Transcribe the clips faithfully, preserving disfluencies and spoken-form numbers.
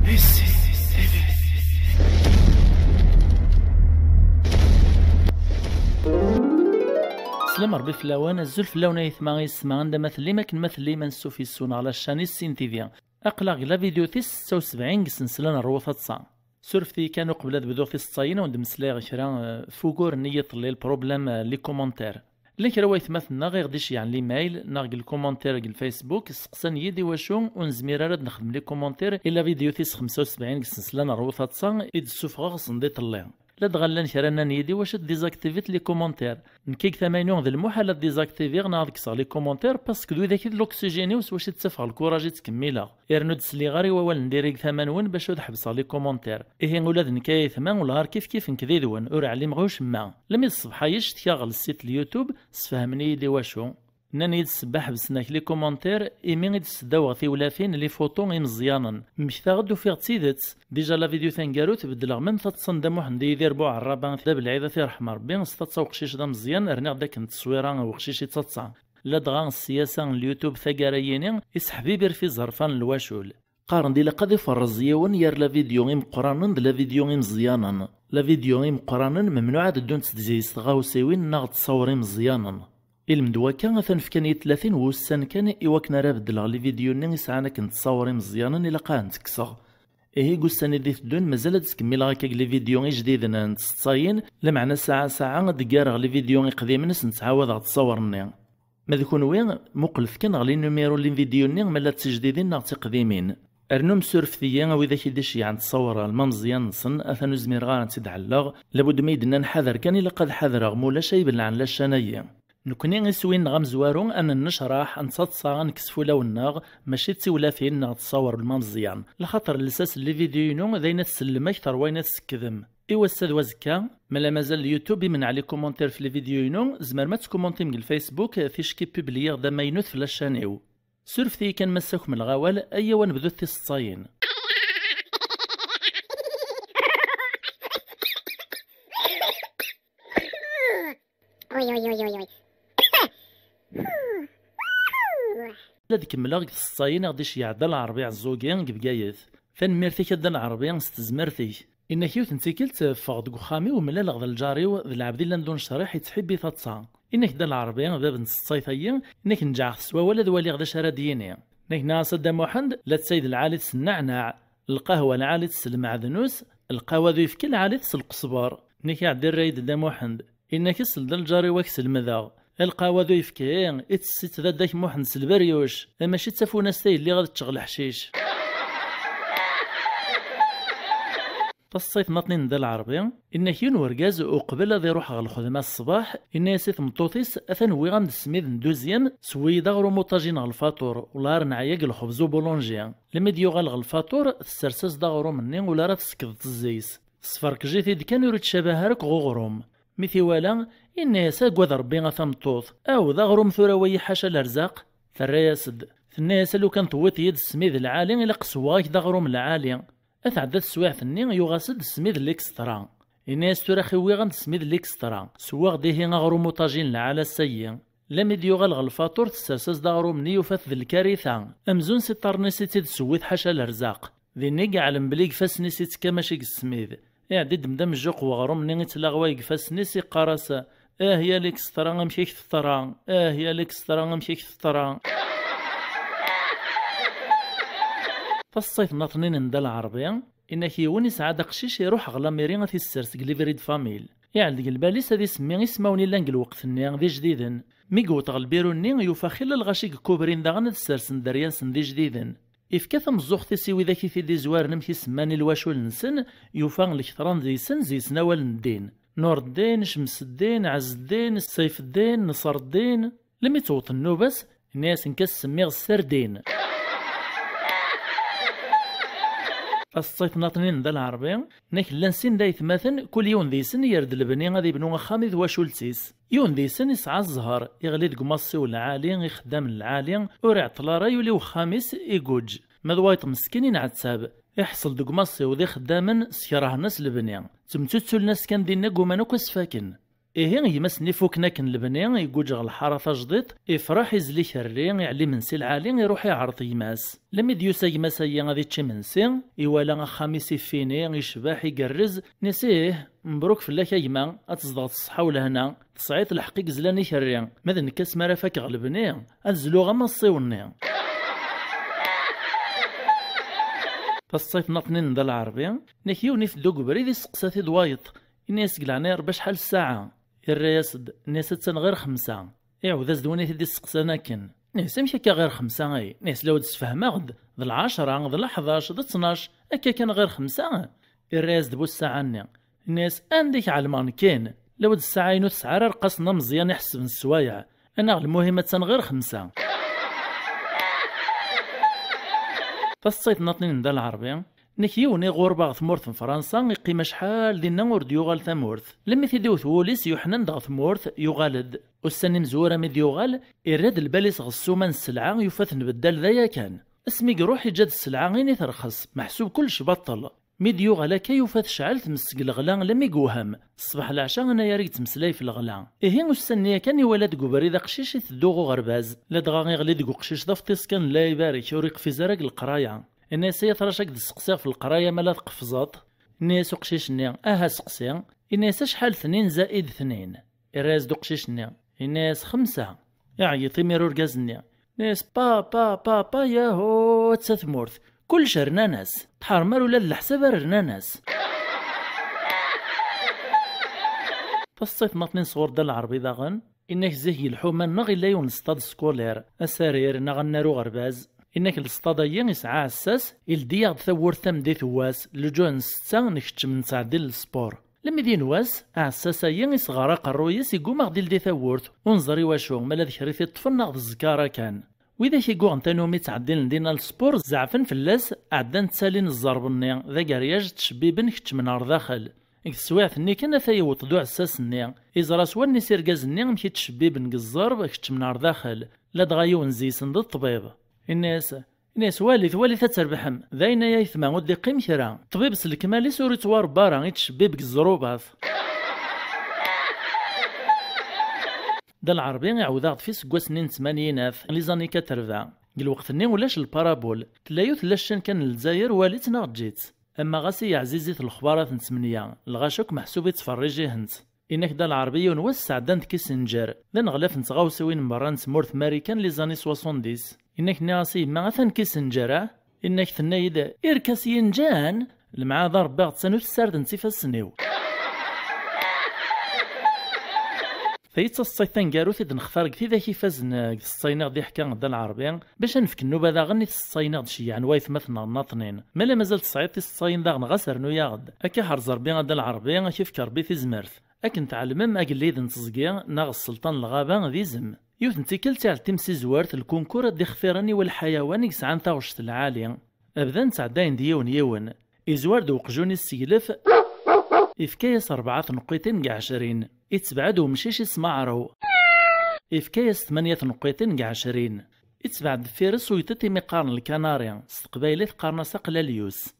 Slam Rebbi fell-awen, azul fell-awen ayetma yesma, anda ma tellim, akken ma tellim, ansuf yes-wen ɣer la chaîne Issin T V. Aql-aɣ deg la vidéo tis setta u sebɛin deg sensla n Rrwu Taḍsa. Surfet-iyi kan uqbel ad bduɣ tiseḍsayin, ad wen-d-mmeslayeɣ kra, eh, f ugur-nni iḍelli, le problème, eh, les commentaires. Llan kra waytmaten-nneɣ i ɣ-d-iceyyɛen l'email neɣ deg lkumantir deg lFacebook, steqsan-iyi-d iwacu ur nezmir ara ad nexdem les commentaires i la vidéo tis xemsa u sebɛin deg sensla n Rrwu Taḍsa i d-ssufɣeɣ sendiḍelli. Ladɣa llan kra nnan-iyi-d iwacu ad désactiviɣ les commentaires. Nekk deg tama-inu d lmuḥal ad désactiviɣ neɣ ad kkseɣ les commentaires, parce que d widak i d l'oxygène-iw s wacu i ttafeɣ lkuraj i ttkemmileɣ. Yernu ur d-sliɣ ara i wawal n diri deg tama-nwen bac ad ḥebseɣ les commentaires. Ihi ula d nekk ay aytma, ulɣar kifkif nekk d yid-wen, ur ɛlimeɣ i ucemma. Lmi d ṣṣbeḥ ay ccetkaɣ ɣer site n YouTube, sfehmen-iyi-d iwacu. Nnan-iyi-d ssebba ḥebsen-ak les commentaires, imi i d-sseddaweɣ tiwlafin, les photos imeẓyanen. Mmektaɣ-d, ufiɣ d tidet. Déjà la vidéo taneggarut beddleɣ même taḍsa n Dda Muḥend i Yidir Buɛerraba, d abelɛid ad t-iṛḥem Rebbi, s taḍsa uqcic d ameẓyan, rniɣ-d akken tteswira uqcic i d taḍsa. Ladɣa ssiyasa n YouTube taggara-yini, iseḥbibir f iẓerfan n lwacul. Qqaren-d ilaq ad iferreẓ yiwen yer la vidéo imeqqranen d la vidéo imeẓyanen. La vidéo imeqqranen memnuɛ ad ddunt deg-s tɣawsiwin neɣ ttṣawer imeẓyanen. Ilmend wakka, atan fkan-iyi-d tlatin wussan kan i wakken ara beddleɣ les vidéos-nni isɛan akken ttṣawer imeẓyanen, ilaq ad ten-kkseɣ. Ihi deg ussan i d-iteddun mazal ad ttkemmileɣ akka deg les vidéos ijdiden n tseḍsayin, lameɛna saɛa saɛa ad d-ggareɣ les vidéos iqdimen s nettɛawad ɣer ttṣawer-nni. Ma d kunwi, muqlet kan ɣer les numéros n les vidéos-nni ma llant d tijdidin neɣ d tiqdimin. Rnum surfet-iyi a widak i d-iceyyɛen ttṣawer alma meẓyan-nsen, atan ur zmireɣ ara ad tt-id-ɛelleɣ, labud mi yi-d-nnan ḥader kan ilaq ad ḥadreɣ, ma ulac ay ibellɛen la chaîne-ayi. Nekni iswi-nneɣ amezwaru ad nennecraḥ, ad nettaḍsa, ad nekkes fulawen-nneɣ, mačči d tiwlafin neɣ d ttṣawer n Mameẓyan. Lxaṭer lsas n les vidéos-inu d ayen ad tsellem akter wayen ad tsekkdem. I wass-a d wazekka, ma la mazal YouTube imenɛ les commentaires f les vidéos-inu, tzemrem ad tkumantim deg lFacebook ticki publiyiɣ-d amaynut f la chaîne-iw. Surfet-iyi kan ma ssakmleɣ awal, ayyaw ad nebdut tiseḍsayin. Uy, uy, uy, uy, uy. La d-kemmleɣ deg tseḍsayin i ɣ-d-iceyyeɛ Dda Lɛerbi Ɛeẓẓugi deg Bgayet. Tanemmirt-ik a Dda Lɛerbi s tezmert-ik. Inna-k yiwet n tikkelt ffɣeɣ deg uxxam-iw, mlaleɣ d lǧar-iw d lɛebd illan d unecriḥ yettḥibbi taḍsa. Inna-k Dda Lɛerbi, bab n tseḍsayt-ayi, inna-k nǧeɛ-t s wawal ad waliɣ d acu ara d-yini. Inna-k nniɣ-as a Dda Muḥend, lattay d lɛali tessenneɛnaɛ, lqahwa lɛali s lmeɛdnus, lqahwa d uyefki lɛali s lqesber. Inna-k iɛeddi rray-d Dda Muḥend. Inna-k sel-d a lǧar-iw ad k-slemdeɣ. Lqahwa d uyefki, itess-itt dadda-k Muḥend s lberyuc, mačči d tafunast ay lliɣ ad ččeɣ leḥcic. Taseḍsayt nnaṭnin n Dda Lɛerbi, inna-k yiwen urgaz uqbel ad iruḥ ɣer lxedma ṣṣbeḥ, inna-yas i tmeṭṭut-is, atan wwiɣ-am-d ssmid n deuxième, sewwi-yi-d aɣrum uṭajin ɣer lfaṭur, wellah ar neɛya deg lxebz ubulanji. Lmi d-yuɣal ɣer lfaṭur, tessers-as-d aɣrum-nni, ula ara tessekdeḍ zzi-s. Tesferkej-it-id kan ur ittcabah ara akk ɣ uɣrum. Mi t-iwala, inna-yas, agad Rebbi a tameṭṭut, aw d aɣrum tura wayi ḥaca lerzaq. Terra-yas-d, tenna-yas, a lukan tewwiḍ-iyi-d ssmid lɛali, ilaq sewweɣ-ak-d aɣrum lɛali. A tɛedda teswiɛt-nni, yuɣ-as-d ssmid likstra. Inna-yas, tura xiwwiɣ-am-d ssmid likstra, sewweɣ-d ihi aɣrum uṭajin lɛali ass-ayi. Lami d-yuɣal ɣer lfaṭur, tessers-as-d aɣrum-nni, yufa-t d lkarita. Amzun s iṭarren-is i tt-id-tewwit ḥaca lerzaq. Din i yeɛlem belli deg ifassen-is i tekka mačči deg ssmid. Iɛeddi-d mda amejjuq n weɣrum-nni ittlaɣway deg ifassen-is, iqqar-as, ah ya likstra amek i k-teṭra, ah ya likstra amek i k-teṭra. Taseḍsayt nnaṭnin n Dda Lɛerbi, inna-k yiwen isɛa-d aqcic iruḥ ɣer lamiri ad t-issers deg livret de famille. Iɛell deg lbal-is ad isemmi ismawen illan deg lweqt-nni d ijdiden. Mi yewweḍ ɣer lbiru-nni yufa xilla lɣaci deg kubrin daɣen ad ssersen dderya-nsen d ijdiden. Ifka tameẓẓuɣt-is i widak i t-id-izwaren amek i semman i lwacul-nsen, yufa lketṛa n deg-sen, deg-sen awal n ddin. Nureddin, Cemseddin, Ɛezzeddin, Sayfeddin, Neṣreddin. Lmi tewweḍ nnuba-s, inna-yasen, ka semmiɣ Sserdin. Taseḍsayt nnaṭnin n Dda Lɛerbi, inna-k llan sin d aytmaten, kul yiwen deg-sen yerr-d lebni ad ibnu axxam i twacult-is. Yiwen deg-sen isɛa zzher, iɣli deg umaṣṣiw lɛali, ixeddamen lɛali, ur iɛeṭṭel ara yuli wexxam-is, iguǧ. Ma d wayeḍ meskin inɛettab, iḥṣel deg umaṣṣiw d ixeddamen skerhen-as lebni, ttemtuttulen-as kan dinna, gguman akk ad s-faken. Ihi gma-s-nni fukken akken lebni, iguǧǧ ɣer lḥara tajdiṭ, ifreḥ, izli ikerri, iɛelli imensi lɛali, iruḥ iɛreḍ gma-s. Lemmi d-yusa gma-s-ayi ad ičč imensi, iwala axxam-is ifini, icbeḥ, igerrez, nni-s: "Ih, mebruk fell-ak a gma, ad tezdeɣ s ṣṣeḥḥa u lehna, tesɛiḍ lḥeqq i yezlan ikerri, ma d nekk asmi ara fakeɣ lebni, ad zluɣ am aṣiw-nni." Taṣṣayt nnaṭnin n Dda Lɛerbi, nni-k yiwen iteddu deg ubrid isteqsa-t-id wayeḍ, inna-yas: "Deg leɛnaya Rebbi acḥal ssaɛa?" Irra-yas-d, nni-as: "Attan ɣir xemsa." Iɛawed-as-d win i t-id-isteqsan akken. Nni-as: "Amek akka ɣir xemsa ay?" Nni-as: "La wen-d-sfehmeɣ-d, d lɛecṛa, d leḥdac, d ttnac, akka kan ɣir xemsa?" Irra-yas-d bu ssaɛa-nni. Nni-as: "Anda i k-ɛelmeɣ nekkin? La wen-d ssaɛa-inu tesɛa ara rqasen ameẓyan iḥessben sswayeɛ. Anaɣ lmuhim attan ɣir xemsa." Taseḍsayt nnaṭnin n Dda Lɛerbi. Nnek yiwen iɣurba ɣer tmurt n Fransa, iqqim acḥal dinna ur d-yuɣal tamurt. Lemmi t-id-iwet wul-is yuḥnan-d ɣer tmurt, yuɣal-d. Ussan imezwura mi d-yuɣal, irra-d lbal-is ɣer ssuma n sselɛa, yufa-t nbeddal d aya kan. Asmi iruḥ iǧǧa-d sselɛa ini terxes, meḥsub kullec baṭel. Mi d-yuɣal akka yufa tecɛel tmes seg leɣla lammi yewhem. Ṣṣbeḥ leɛca anayer i yettmeslay f leɣla. Ihi ussan-nni yakan iwala deg ubrid aqcic iteddu ɣer uɣerbaz. Ladɣa iɣli deg uqcic d afṭis kan, Llah ibarek, ur iqfiz ara deg leqraya. Ini-as: "Ay atrac, ad k-d-sseqsiɣ f leqraya ma la tqefzeḍ?" Ini-as uqcic-nni: "Aha seqsi." Ini-as: "Acḥal tnin zaid tnin?" Irra-as-d uqcic-nni, ini-as: "Xemsa." Iɛeyyeḍ imir urgaz-nni, ini-as: "Pa, pa, pa, pa, yahu, atta tmurt. Kullec rnan-as. Tḥerm ar ula d leḥsab ar rnan-as." Taseḍsayt nnaṭnin sɣur Dda Lɛerbi daɣen. Inna-k zik deg lḥuma-nneɣ illa yiwen n stade scolaire, asarir neɣ annar uɣerbaz. Inna-k lestad-ayi isɛa aɛessas, ildi-yaɣ-d tawwurt tamdit n wass, lǧuh n ssetta, nkeččem nettɛeddi lespur. Lemmi d yiwen wass, aɛessas-ayi isɣer aqerruy-is, igguma ɣ-d-ildi tawwurt, ur nẓer i wacu, ma la d kra i t-iṭṭfen neɣ d zzkara kan. Widak i yuɣen tanumi ttɛeddilen dinna lespur, zeɛfen fell-as, ɛeddan ttalin zzerb-nni, d ageryaj, ttcebbiben, keččmen ɣer daxel. Deg teswiɛt-nni kan ata yewweḍ-d uɛessas-nni, iẓra s wallen-is irgazen-nni amek i ttcebbiben deg zzerb, keččmen ɣer daxel, ladɣa yiwen zi-sen d ṭṭbib. Inna-yas, inna-yas: "Walit, walit ad trebḥem, d ayen ay aytma ur d-iqqim kra. Ṭṭbib s lekmal-is ur ittwarebba ara, ittcebbib deg ẓẓrubat." Dda Lɛerbi iɛawed-aɣ-d f iseggasen-nni n tmanyin af, les années quatre-vingts. Deg lweqt-nni ulac lparabul. Tella yiwet n la chaîne kan n Lezzayer, wali-tt neɣ eǧǧ-itt. Ama ɣas i yeɛzizit lexbarat n tmenya, lɣaci akk meḥsub ittferrijihen-tt. Inna-k Dda Lɛerbi yiwen wass sɛeddan-d Kissinger, d aneɣlaf n tɣawsiwin n berra n tmurt Marikan les années soixante-dix. Inna-k nniɣ-as i yemma: "Atan Kissinger, ah?" Inna-k tenna-yi-d: "Irka s yinǧan, lemɛada Rebbi ɣettan ur tessardent ifassen-iw." Tayi d taseḍsayt taneggarut i d-nextar deg tidak ifazen, eh, deg tseḍsayin i ɣ-d-iḥka Dda Lɛerbi, bac ad nefk nnuba daɣen i tseḍsayin i ɣ-d-ceyyɛen waytmaten-nneɣ nnaṭnin. Ma la mazal tesɛiḍ tiseḍsayin daɣen, ɣas rnu-yaɣ-d. Akka ḥerz Rebbi a Dda Lɛerbi, ad k-ifk Rebbi tizmert. Akken tɛelmem, agellid n teẓgi, neɣ sselṭan n lɣaba, d izem. Yiwet n tikkelt, iɛell timsizwert, lkunkur ad d-ixtir aniwa lḥayawan i yesɛan taɣect lɛali. Bdan ttɛeddayen-d yiwen yiwen. Izwar-d uqjun-is s iglef, ifka-yas rebɛa tneqqiṭin deg ɛecrin. Itbeɛ-d umcic ismaɛrew, ifka-yas tmanya tneqqiṭin deg ɛecrin. Itbeɛ-d deffir-s uyṭiṭ imi qqaren lkanari, s teqbaylit qqaren-as aqlalyus.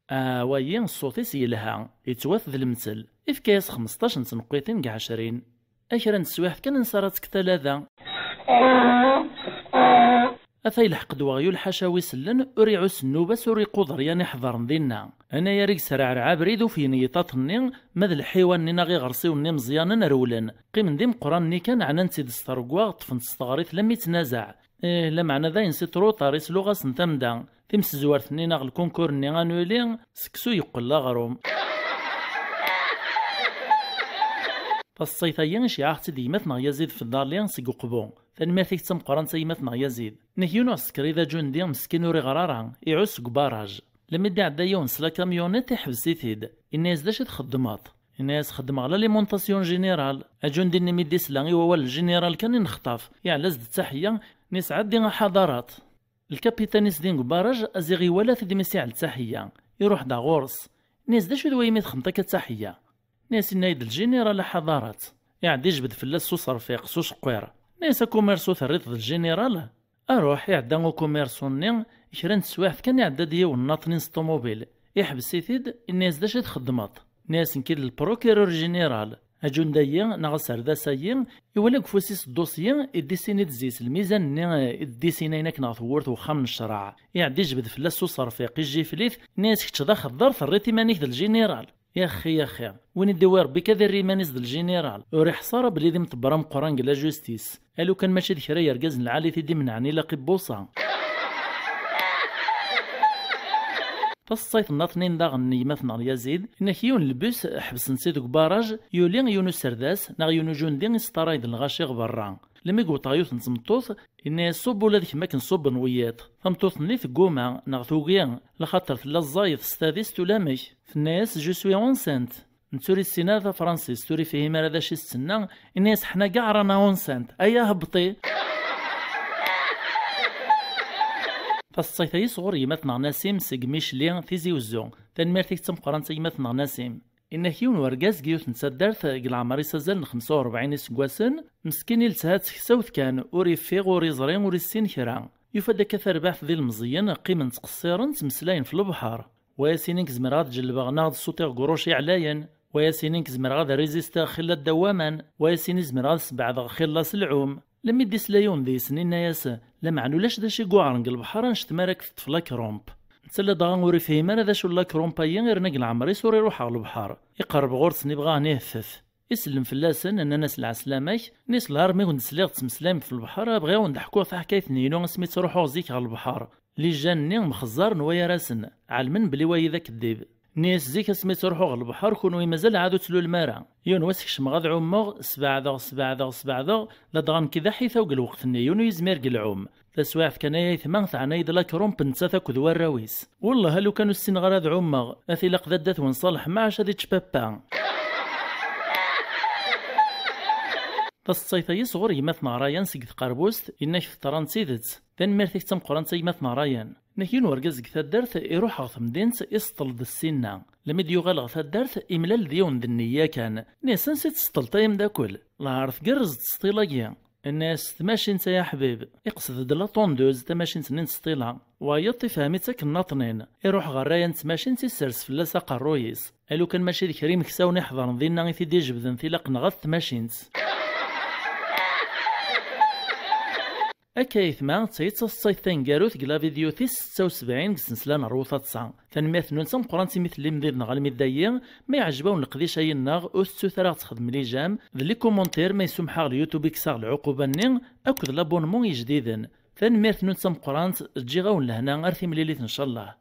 Ah, wayi ṣṣut-is yelha, yettwat d lemtel. Ifka-yas xmesṭac n tneqqiṭin deg ɛecrin. A kra n teswiɛt kan, ansa ara tekk talada? Ata yelḥeq-d weɣyul ḥaca wi sellen, ur iɛuss nnuba-s, ur iquder yan iḥedren dinna. Anayer i yesreɛreɛ abrid, ufyen yiṭaṭ-nni, ma d lḥiwan-nni neɣ iɣersiwen-nni imeẓyanen rewlen. Qqimen d imeqqranen-nni kan, ɛnan-tt-id s tregwa, ṭṭfen-tt s teɣrit lammi ttnazaɛ. Ih, lameɛna dayen si truṭar, isluɣ-asen tamda. Timsezwert-nni neɣ lkunkur-nni annulé, seksu yeqqel d aɣrum. Taseḍsayt-agi iceyyeɛ-aɣ-tt-id gma-tneɣ Yazid Fedali seg Uqbu. Tanemmirt-ik d tameqqrant a gma-tneɣ Yazid. Nnek yiwen uɛsekri d aǧundi meskin ur iɣer ara, iɛuss deg ubaraj. Lammi d-iɛedda yiwen s la kamyuniṭ, iḥbes-it-id. Inna-yas: "D acu i txeddmeḍ?" Inna-yas: "Xeddmeɣ l'alimentation générale." Aǧundi-nni mi d-isla i wawal n général kan inexṭaf, iɛella-as-d d taḥeyya, nisɛeddi aḥadarat. Lkapitan-is din deg ubaraj, a ziɣ iwala-t-id mi s-iɛell d taḥeyya. Iruḥ-d ɣur-s. Inna-yas: "D acu d wayen i txedmeḍ akka d taḥeyya?" Inna-yas: "Inna-yi-d lǧiniral aḥadarat." Iɛedda ijbed fell-as s userfiq, s uceqqiṛ. Inna-yas: "Akumirsu terriḍ d lǧiniral?" Aruḥ, iɛedda ukumirsu-nni, kra n teswiɛt kan iɛedda-d yiwen n aṭnin s ṭumubil. Iḥbes-it-id, inna-yas: "D acu i txeddmeḍ?" Inna-yas: "Nekk i d le procureur général. Aǧunda-yi neɣ aserdas-ayi, iwala deg ufus-is ddusyi, iddisini-d zzis lmizan-nni i d-ddisinayen akken ɣer tewwurt n uxxam n ccreɛ. Iɛedda ijbed fell-as s uṣerfiq, ijjifel-it, inna-yas: 'Kečč d axeddar, terriḍ iman-ik d lginiral.'" Yaxxi, yaxxi. Win i d-iwi Rebbi kan ad irr iman-is d lginiral. Ur iḥṣa ara belli d imḍebber ameqqran deg la justice. Alukan mačči d kra yergazen lɛali i t-id-imenɛen ilaq i buṣa. Taseḍsayt nniḍen daɣen n gma-tneɣ Yazid, inna-k yiwen n lbus ḥebsen-t deg ubaraj, yuli yiwen userdas neɣ yiwen uǧundi isṭaray-d lɣaci ɣer berra. Lmi yewweḍ ɣer yiwet n tmeṭṭut, inna-yas: "Ṣubb ula d kemm akken ṣubben wiyiḍ." Tameṭṭut-nni tegguma neɣ tugi, laxaṭer tella ẓẓayet s tadist ulamek. Tenna-yas: "Je suis enceinte." Netta ur yessin ara tafransist, ur yefhim ara d acu i s-tenna, inna-yas: "Ḥna gaɛ rana enceinte, aya hebṭi." Taseḍsayt-ayi sɣur gma-tneɣ Nasim seg Micli, Tizi Uzzu. Tanemmirt-ik d tameqqrant a gma-tneɣ Nasim. Inna-k yiwen wergaz deg yiwet n taddart deg leɛmer-is azal n xemsa u rebɛin iseggasen, meskin iltha d teksawt kan, ur yeffiɣ, ur yeẓri, ur yessin kra. Yufa-d akka tarbaɛt d ilemẓiyen qqimen ttqeṣṣiren, ttmeslayen f lebḥer. Wa as-inin: "Nekk zemreɣ ad ǧellbeɣ neɣ ad ṣutiɣ deg uruc iɛlayen." Wa as-inin: "Nekk zemreɣ ad rrizistiɣ xilla ddaw waman." Wa as-inin: "Zemreɣ ad sbeɛdeɣ xilla s lɛum." Lmi d-isla yiwen deg-sen, inna-yas: "Lameɛna ulac d acu i yuɛren deg lebḥer annect mi ara k-teṭṭef la krump." Netta ladɣa ur ifhim ara d acu n la krump-ayi, yerna deg leɛmer-is ur iruḥ ɣer lebḥer. Iqerreb ɣur-sen, ibɣa ad ten-ihtet. Isellem fell-asen, nnan-as: "Lɛeslama-k." Nnan-as: "Lɛar mi wen-d-sliɣ tettmeslayem f lebḥer, bɣiɣ ad wen-d-ḥkuɣ taḥkayt-nni-inu asmi ttruḥuɣ zik ɣer lebḥer. Lijan-nni mxeẓẓaren wayar-asen, ɛelmen belli wayi d akeddib. Nni-as zik asmi ttruḥuɣ ɣer lebḥer, kunwi mazal ɛad ur tlulem ara. Yiwen wass kecmeɣ ad ɛummeɣ, sbeɛdeɣ, sbeɛdeɣ, sbeɛdeɣ, ladɣa nekk d aḥitaw deg lweqt-nni, yiwen ur yezmir deg lɛum. Taswiɛt kan ay aytma teɛna-yi-d la krump, nettat akked warraw-is. Wellah a lukan ur ssineɣ ara ad ɛummeɣ, at ilaq d adda-twen Ṣaleḥ Maɛac ad ičč papa." Taseḍsayt-ayi sɣur gma-tneɣ Rayan seg Tqerbust, inna-k teḍra d tidet. Tanemmirt-ik d tameqqrant a gma-tneɣ Rayan. Inna-k yiwen wergaz deg taddart iruḥ ɣer temdint, iseṭṭel-d ssinna. Lmi d-yuɣal ɣer taddart, imlal d yiwen d nneyya kan. Nni-as: "Ansi tt-tseṭṭleḍ ay amdakel? Lɛar tgerrez ttseṭṭil-agi." Inna-as: "Tmacint ay aḥbib." Iqsed-d la tondeuse, tamacint-nni n tseṭṭila. Wayeḍ ifhem-itt akken naṭnin. Iruḥ ɣer Rayan d tmacint, issers fell-as aqerruy-is. A lukan mačči d kra imeksawen iḥeḍren dinna i t-id-ijebden tilaq neɣ at tmacint. Akka aytma, d tayi d taseḍsayt taneggarut deg la vidéo tis setta u sebɛin deg snesla n Rrwet Aṭsa. Tanemmirt-nwen d tameqqrant imi tellim did-neɣ almi d dayi. Ma iɛjeb-awen leqdic-ayi-nneɣ, ur tettut ara ad ɣ-txedmem les j'aime, d les commentaires ma yessumeḥ-aɣ le YouTube i kkseɣ lɛuquba-nni, akked l'abonnement ijdiden. Tanemmirt-nwen d tameqqrant, ǧǧiɣ-awen lehna ar timlilit ncallah.